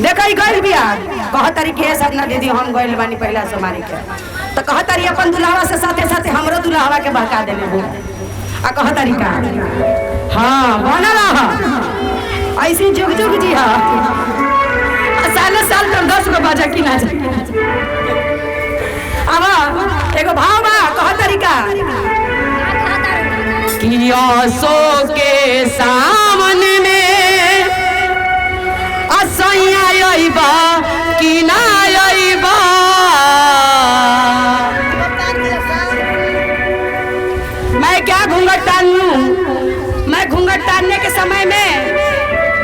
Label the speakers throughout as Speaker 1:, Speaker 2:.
Speaker 1: देखई गइल बिया कह तारी के सपना दीदी हम गइल बानी पहला सोमारी के तो कह तारी अपन दुल्हवा से साथे साथे हमरो दुल्हवा के बहका देले हो आ कह तारी का हाँ बनल हा ऐसी जुग जुग जी हा आ साले साल तो 10 गो बाजा की ना जाए। अब एगो भाव बा कह तरीका कि सो के सावन में असैया अइबा कि ना अइबा। मैं क्या घूंघट तान लूं, मैं घूंघट तानने के समय में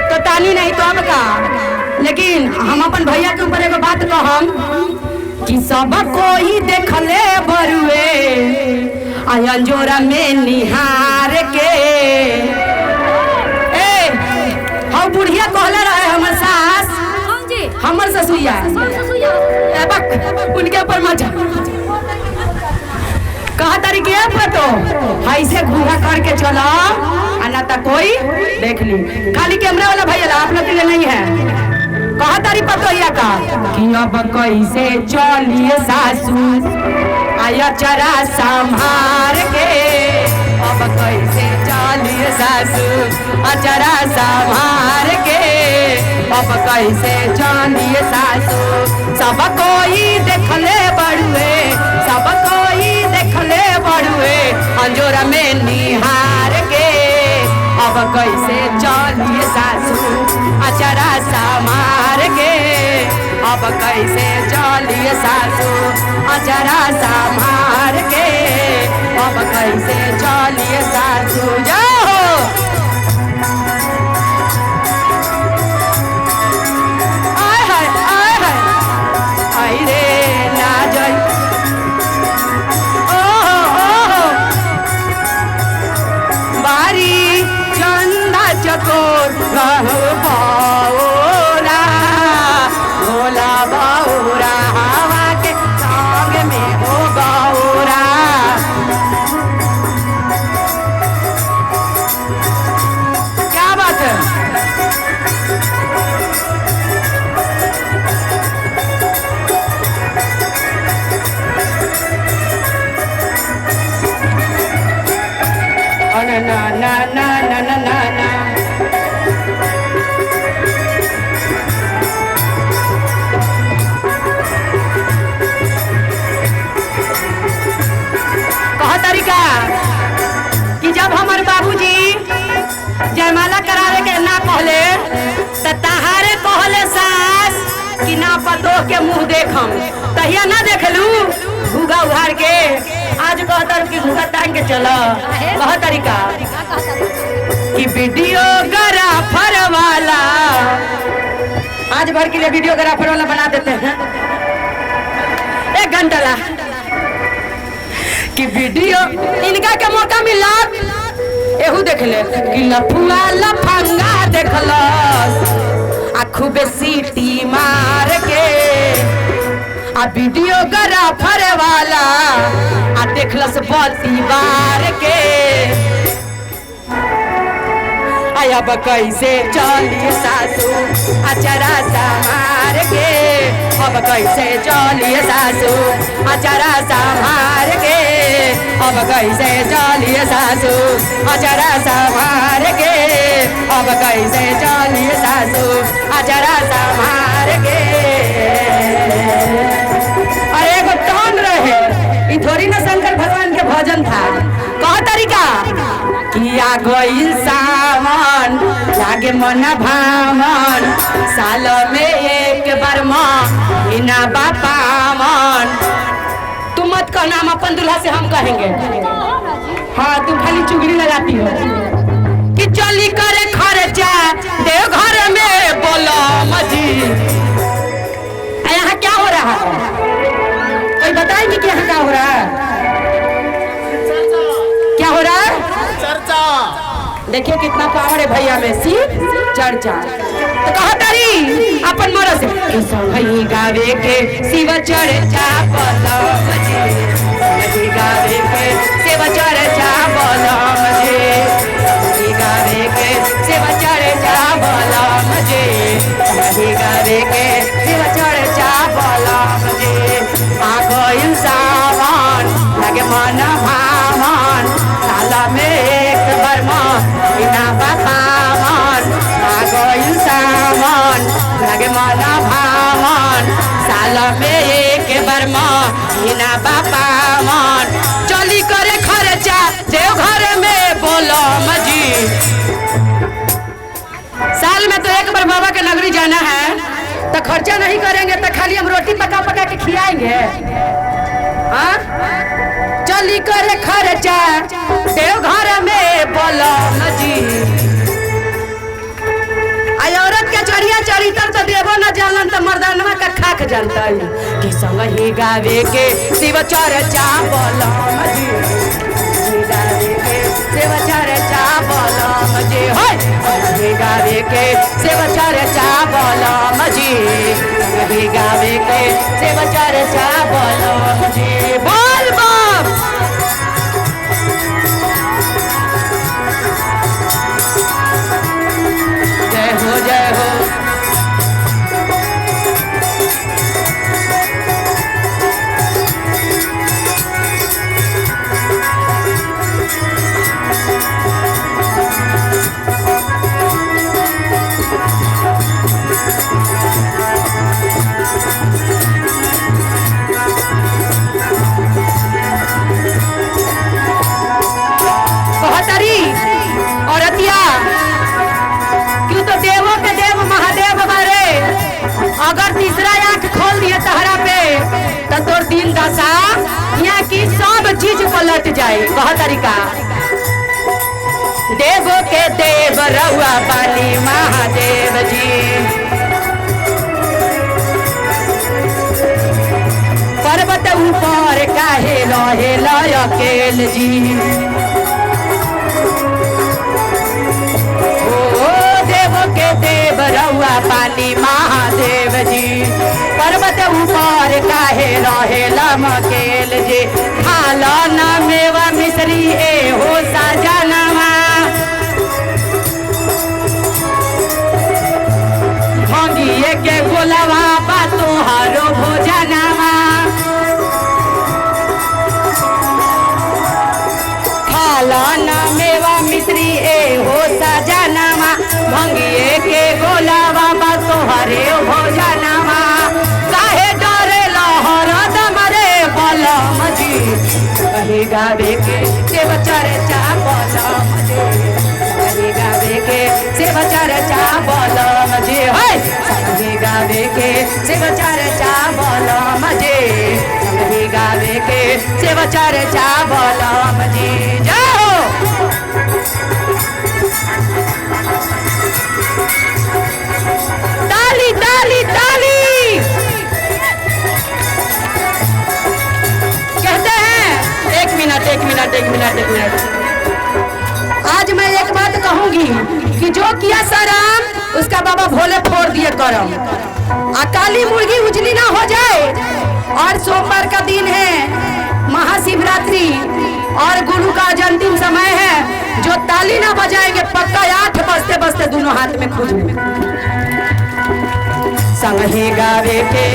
Speaker 1: तो तानी नहीं तो अब का, लेकिन हम अपन भैया के ऊपर एगो बात कहम कि सब कोई देखले बरुए अंजोरा में निहार के। ए हम बुढ़िया कहले रहे हमर सास हमर ससुरिया उनके ऊपर मजा कहा तारी के पतो ऐसे घूंघा करके चला आना ता कोई देख ली। खाली कैमरा वाला भैया आप लोग के लिए नहीं है। कहा तारी पतोहिया का कि अब कैसे चलिए सासू आया चरा संभार के, अब कैसे चलिए सासू अचरा संभार के, अब कैसे चलिए सासू सब कोई देखले बड़ुए, सब कोई देखले बड़ुए अंजोरा में निहार के, अब कैसे चलिए सासू अचरा संभार के, अब कैसे चलिए सासू अचरा संभार के, अब कैसे चलिए सासू। जाओ आय हाय आय हाय आई रे ना जाई ओहो ओहो बारी चंदा चकोर रहो बाओरा भोला बाओरा हवा के संग में हो गौरा। क्या बात है। ना ना ना ना ना ना ना ना कह तरीका कि जब हमारे बाबूजी जयमाला करावे के ना कहले त तहारे कहले सास कि ना पतो के मुंह देखम, तहिया ना देखलू घूघा उघाड़ के, आज कहतर कि घूघा टांग के चल। कह तरीका कि वीडियोग्राफर वाला आज भर के लिए वीडियोग्राफर वाला बना देते हैं 1 घंटा ला कि वीडियो इनका के मौका मिला एहू देख ले कि लफुआ लफंगा देखलस आ खूबे सीटी मार के आ वीडियोग्राफर वाला आ देखलस बत्ती बार के। अब कैसे चलिए सासू अचरा संभार के, अब कैसे चलिए सासू अचरा संभार के, अब कैसे चलिए सासू अचरा संभार के, अब कैसे चलिए सासू अचरा संभार के। अरे एगो टोन रहे ई थोड़ी ना शंकर भगवान के भजन था। कह तरीका किया गइल सावन लागे मन भावन साल में एक बार महीना बापावन। तुम मत कहना, हम अपन दुल्हा से हम कहेंगे। हाँ तुम खाली चुगली लगाती हो कि चली करे खर्चा देवघर में बोलो मजी। यहाँ क्या हो रहा है कोई बताएंगे कि यहाँ क्या हो रहा है? क्या हो रहा है?
Speaker 2: चर्चा।
Speaker 1: देखिए कितना पावर है भैया में सी चर्चा। तो कहा तारी अपन मरद से कि गावे के शिव चर्चा बोलो मजे, गावे के शिव चर्चा बोलो मजे, गावे के शिव चर्चा बोलो मजे, गावे गावे के शिव चर्चा बलम जी। आ गइल सावन लगे मन भावन, साल में एक बार महीना पावन। आ गइल सावन लगे मन भावन, साल में एक बार महीना पावन। चली करे खर्चा देव घर में बोलम जी। साल में तो एक बार बाबा के नगरी जाना है, तो खर्चा नहीं करेंगे तो खाली हम रोटी पका पका के खिलाएंगे। हाँ, चली करे खर्चा देव घर में बोलम जी। आई औरत के चढ़िया चरित्र तो देवो न जानन तो मर्दानवा का खाक जानता है। कि संग ही गावे के शिव चर्चा बोलम जी, गावे के शिव चर्चा बोलम जी। होय संग गावे के शिव चर्चा बोलम जी, संग गावे के शिव चर्चा बोलम जी। बोल बाप। जय हो जय हो। कहतरी औरतिया क्यों तो देवों के देव महादेव बारे, अगर तीसरा आंख खोल दिए तहरा पे तो तोर दिन दशा यहाँ की सब चीज पलट जाए। कह तरीका देवों के देव रहुआ बानी महादेव जी, पर्वत ऊपर काहे रहे अकेल जी। देव के देव रहुआ पानी महादेव जी, पर्वत ऊपर काहे रहे लमकेल जी। खाला न मेवा मिश्री ए हो साजनवा, भंगिए के गोलवा बा तोहारो भोजनवा। खाला न मेवा मिश्री ए हो सजनवा, भंगिए के गोलावा बा तोहरे भोजनवा। काहे डरे लहर दमरे बलम जी, कहे गावे के शिव चर्चा बलम जी, कहे गावे के शिव चर्चा बलम जी। होय कहे गावे के शिव चर्चा बलम जी, कहे गावे के शिव चर्चा बलम जी। जय हो। ताली ताली ताली। कहते हैं एक मिनट एक मिनट एक मिनट एक मिनट, आज मैं एक बात कहूंगी कि जो किया सराम उसका बाबा भोले फोड़ दिए करम। आ काली मुर्गी उजली ना हो जाए। और सोमवार का दिन है, महाशिवरात्रि और गुरु का आज अंतिम समय है, जो ताली ना बजाएंगे पक्का 8 बजते बजते दोनों हाथ में खुजली। संग ही गावे के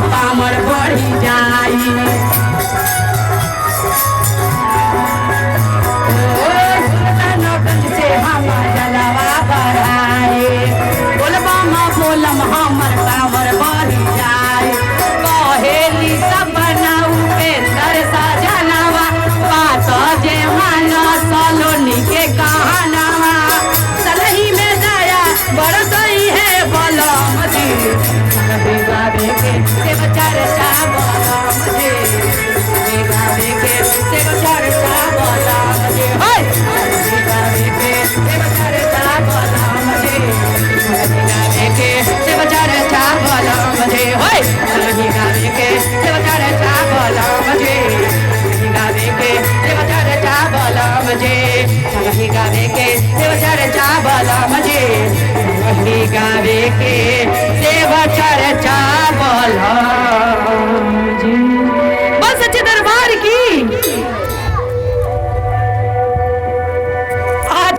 Speaker 1: पामर बढ़ी जाई। सुल्तानगंज से हम जलवा बढ़ाए, बोलबम बोलम हमर पामर बढ़ी जाए। कहेली सपना उपेंद्र सजनवा, बात गावे के सेवा चर्चा बोल।